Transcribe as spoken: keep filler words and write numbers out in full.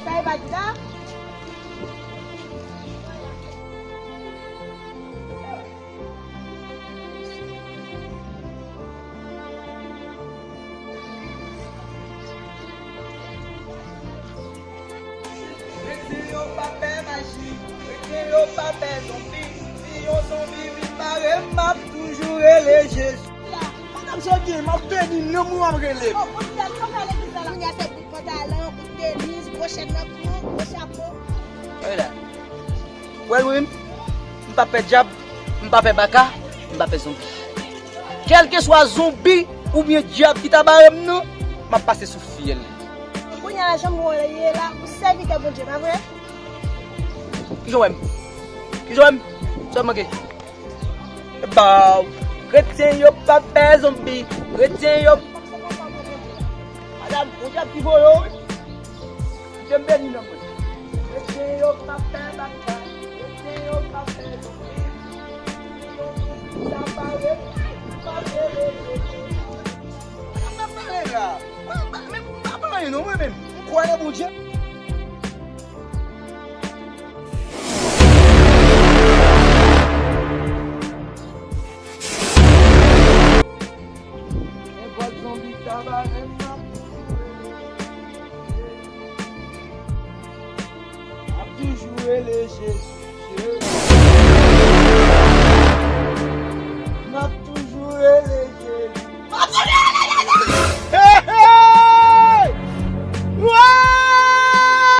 Sa e pa di la? Kretyen yo pa pè maji, kretyen yo pa pè zonbi. Si yon zonbi vin mare m, m ap toujou rele Jezi. Madanm Jodi, m ap beni, non mwen w ap rele. Oh, bon, fidèl, sa w fè legliz la? Kounye a se bout pantalon, bout tenis, gwo chèn nan kou, gwo chapo. Gade la. Ou wè l, mwen menm, m pa pè dyab, m pa pè baka, m pa pè zonbi. Kèlkeswa zonbi oubyen dyab ki ta bare m nan, m ap pase sou fyèl li. Kounye a la, jan m wè w ye la, ou sèvitè Bondye, pa vre? Kijan w wè m? Kijan w wè m? Sa w manke? Ebaw, kretyen yo pa pè zonbi, kretyen yo. Madanm, Bondye ap ki voye w, wi. Bondye beni nan mwen. Kretyen yo pa pè batay, kretyen yo pa pè zonbi. Sa pare, pare. Madanm, pa pale la. Mwen, mwen, mwen pa pale non, mwen menm. M kwè nan Bondye. Nenpòt zonbi ta bare m, m ap toujou rele Jezi. M ap toujou rele Jezi.